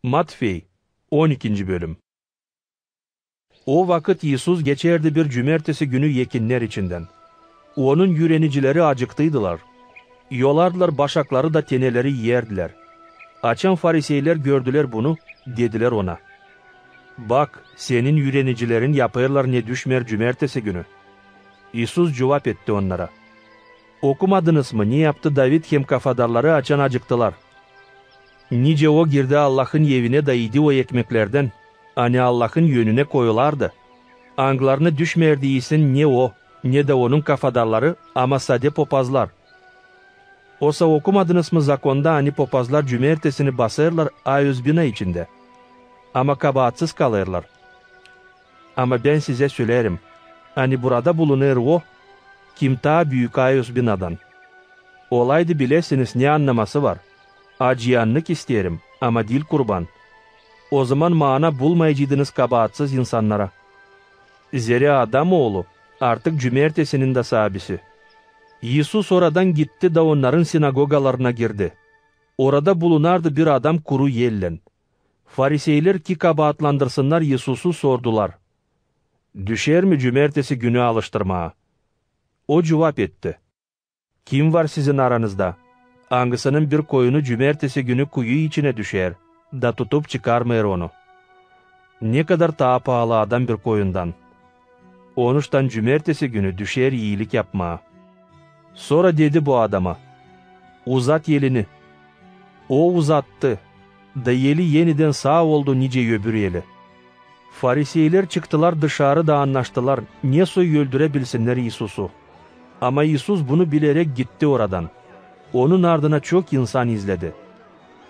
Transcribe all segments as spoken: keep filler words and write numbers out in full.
Matfey, on ikinci bölüm. O vakıt İisus geçärdi bir cumertesi günü ekinnär içindän. Onun üürenicileri acıktıydılar. Yolardılar başakları da teneleri iyärdilär. Açan fariseylär gördülär bunu, dedilär Ona: "Bak, Senin üürenicilerin yapêrlar ne düşmeer cumertesi günü." İisus cuvap etti onnara: "Okumadınız mı, ne yaptı David hem kafadarları, açan acıktılar? Nicä o girdi Allahın evinä da idi o ekmeklerdän, ani Allahın önünä koyulardı, angılarına düşmeerdi iisin ne o, ne dä onun kafadarları, ama sade popazlar. Osa okumadınız mı zakonda, ani popazlar cumertesini basêrlar aozbina içindä, ama kabaatsız kalêrlar? Ama bän sizä söleerim, ani burada bulunêr o, kim taa büük aozbinadan. Olaydı biläsiniz, ne annaması var: acıyannık isteerim, ama diil kurban. Ozaman maana bulmayacıydınız kabaatsız insannara. Zerä Adam Oolu artık cumertesinin dä saabisi." İisus oradan gitti da onnarın sinagogalarına girdi. Orada bulunardı bir adam kuru ellän. Fariseylär, ki kabaatlandırsınnar İisusu, sordular: "Düşer mi cumertesi günü alıştırmaa?" O cuvap etti: "Kim var sizin aranızda, angısının bir koyunu cumertesi günü kuyu içinä düşer, da tutup çıkarmêêr onu? Ne kadar taa paalı adam bir koyundan. Onuştan cumertesi günü düşer iilik yapmaa." Sora dedi bu adama: "Uzat elini." O uzattı, da eli enidän saa oldu, nicä öbür eli. Fariseylär çıktılar dışarı da annaştılar, ne soy öldüräbilsinnär İisusu. Ama İisus bunu bileräk gitti oradan. Onun ardına çok insan izledi.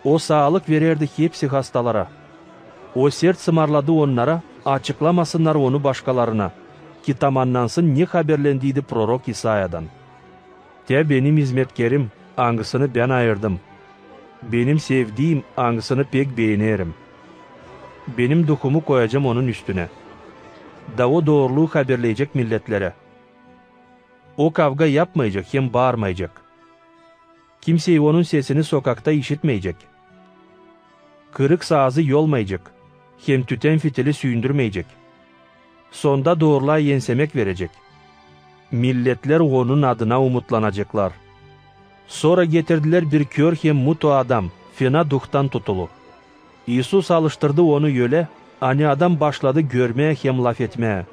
O saalık verärdi hepsi hastalara. O sert sımarladı onnara, açıklamasınnar Onu başkalarına, ki tamannansın, ne haberlendiydi prorok İsayadan: "Tä Benim izmetkerim, angısını Bän ayırdım. Benim sevdiim, angısını pek beenerim. Benim Duhumu koyacam onun üstünä, da o dooruluu haberleyecek milletlerä. O kavga yapmayacek hem baarmayacek. Kimsey onun sesini sokakta işitmeyecek. Kırık saazı yolmayacek hem tütän fitili süündürmeyecek. Sonda doorulaa ensemäk verecek. Milletlär Onun adına umutlanaceklar." Sora getirdilär bir kör hem mutu adam, fena duhtan tutulu. İisus alıştırdı onu ölä, ani adam başladı görmää hem lafetmää.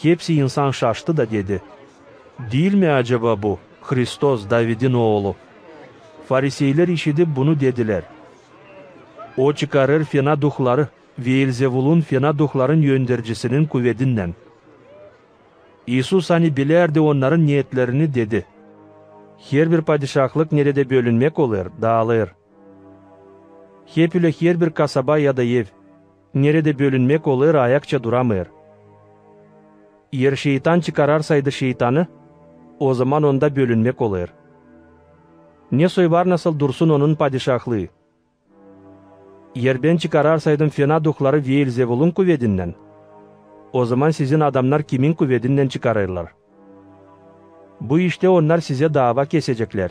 Hepsi insan şaştı da dedi: "Diil mi acaba bu Hristos, Davidin oolu?" Fariseylär işidip bunu dedilär: "O çıkarêr fena duhları Veelzevulun fena duhların öndercisinin kuvedinnän." İisus, ani bilärdi onnarın neetlerini, dedi: "Herbir padişahlık neredä bölünmäk olêr, daalêr. Hep ölä herbir kasaba ya da ev, neredä bölünmäk olêr, ayakça duramêêr. Eer şeytan çıkararsaydı şeytanı, ozaman onda bölünmäk olêr. Ne soy var nasıl dursun onun padişahlıı? Eer Bän çıkararsaydım fena duhları Veelzevulun kuvedinnän, ozaman sizin adamnar kimin kuvedinnän çıkarêrlar? Bu iştä onnar sizä daava keseceklär.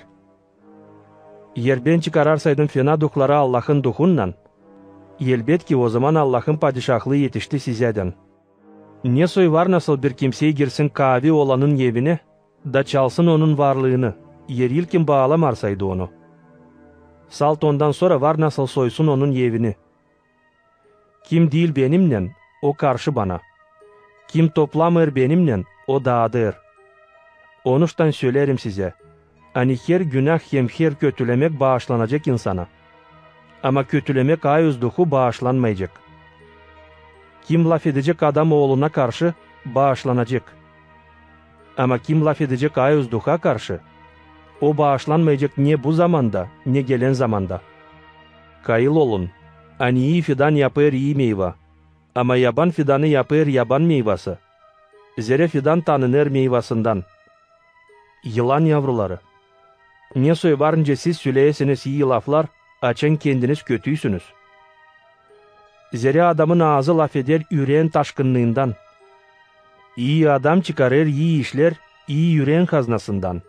Eer Bän çıkararsaydım fena duhları Allahın Duhunnan, elbetki, ozaman Allahın padişahlıı etişti sizdän. Ne soy var nasıl bir kimsey girsin kaavi olanın evinä da çalsın onun varlıını, eer ilkin baalamarsaydı onu? Salt ondan sora var nasıl soysun onun evini. Kim diil Benimnän, o karşı Bana. Kim toplamêêr Benimnän, o daadêr. Onuştan söleerim sizä, ani her günah hem her kötülemäk baaşlanacek insana, ama kötülemäk ayoz duhu baaşlanmayacek. Kim lafedecek Adam Ooluna karşı, baaşlanacek. Ama kim lafedecek ayoz Duha karşı, o baaşlanmayacek ne bu zamanda, ne gelän zamanda. Kayıl olun, ani ii fidan yapêr ii meyva, ama yaban fidanı yapêr yaban meyvası. Zerä fidan tanınêr meyvasından. Yılan yavruları, ne soy var nicä siz söleyäsiniz ii laflar, açan kendiniz kötüysünüz? Zerä adamın aazı lafeder üreän taşkınlıından. İi adam çıkarêr ii işlär ii üreän haznasından.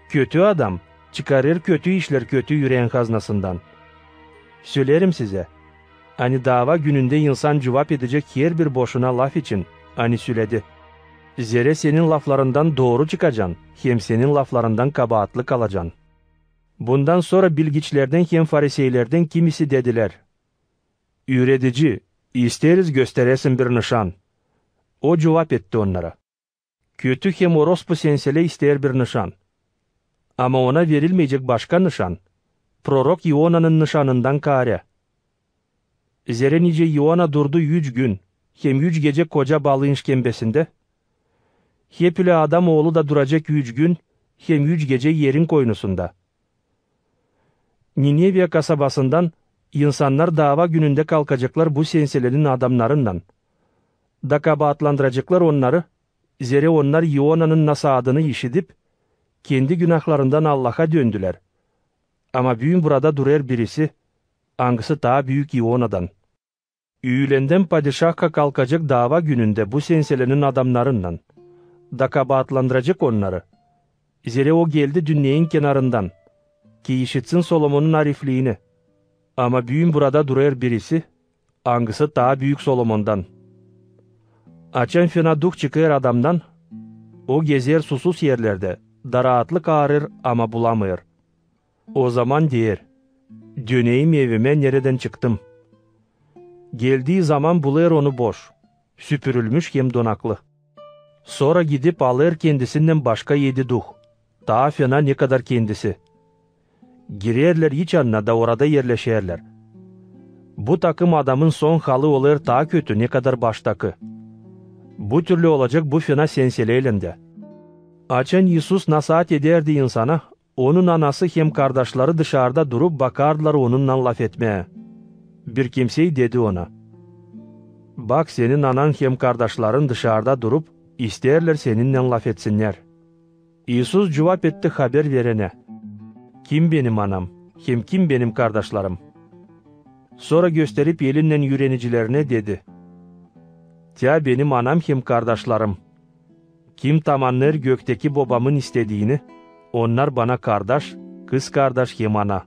Kötü adam çıkarêr kötü işlär kötü üreän haznasından. Söleerim sizä, ani daava günündä insan cuvap edecek herbir boşuna laf için, ani söledi: Zerä senin laflarından dooru çıkacan, hem senin laflarından kabaatlı kalacan. Bundan sora bilgiçlerdän hem fariseylerdän kimisi dedilär: Üüredici, isteeriz gösteräsin bir nışan. O cuvap etti onnara: Kötü hem orospu senselä isteer bir nışan. Ama ona verilmeyecek başka nışan prorok İonanın nışanından kaarä. Zerä nicä İona durdu üç gün hem üç gecä koca balıın şkembesindä, hep ölä Adam Oolu da duracek üç gün hem üç gecä erin koynusunda. Nineviya kasabasından insannar daava günündä kalkaceklar bu senselenin adamnarınnan da kabaatlandıraceklar onnarı, zerä onnar İonanın nasaadını işidip, kendi günahlarından Allaha döndülär. Ama büün burada durêr birisi, angısı taa büük İonadan. Üülendän Padişahka kalkacek daava günündä bu senselenin adamnarınnan da kabaatlandıracek onnarı, zerä o geldi dünneyin kenarından, ki işitsin Solomonun arifliini. Ama büün burada durêr birisi, angısı taa büük Solomondan. Açan fena duh çıkêr adamdan, o gezer susuz erlerdä da raatlık aarêr, ama bulamêêr. O zaman deer: Döneyim evimä, neredän çıktım. Geldii zaman bulêr onu boş, süpürülmüş hem donaklı. Sora gidip alêr kendisinnän başka edi duh, taa fena, nekadar kendisi. Girerlär iç annaa da orada erleşerlär. Bu takım adamın son halı olêr taa kötü, nekadar baştakı. Bu türlü olacek bu fena senseleylän dä. Açan İisus nasaat edärdi insana, onun anası hem kardaşları dışarda durup bakardılar onunnan lafetmää. Bir kimsey dedi ona: Bak, senin anan hem kardaşların dışarda durup isteerlär seninnän lafetsinnär. İisus cuvap etti haber verenä: Kim benim anam hem kim benim kardaşlarım? Sora gösterip elinnän üürenicilerinä dedi: Tä benim anam hem kardaşlarım. Kim tamannêêr gökteki Bobamın istediini, onnar bana kardaş, kızkardaş hem ana.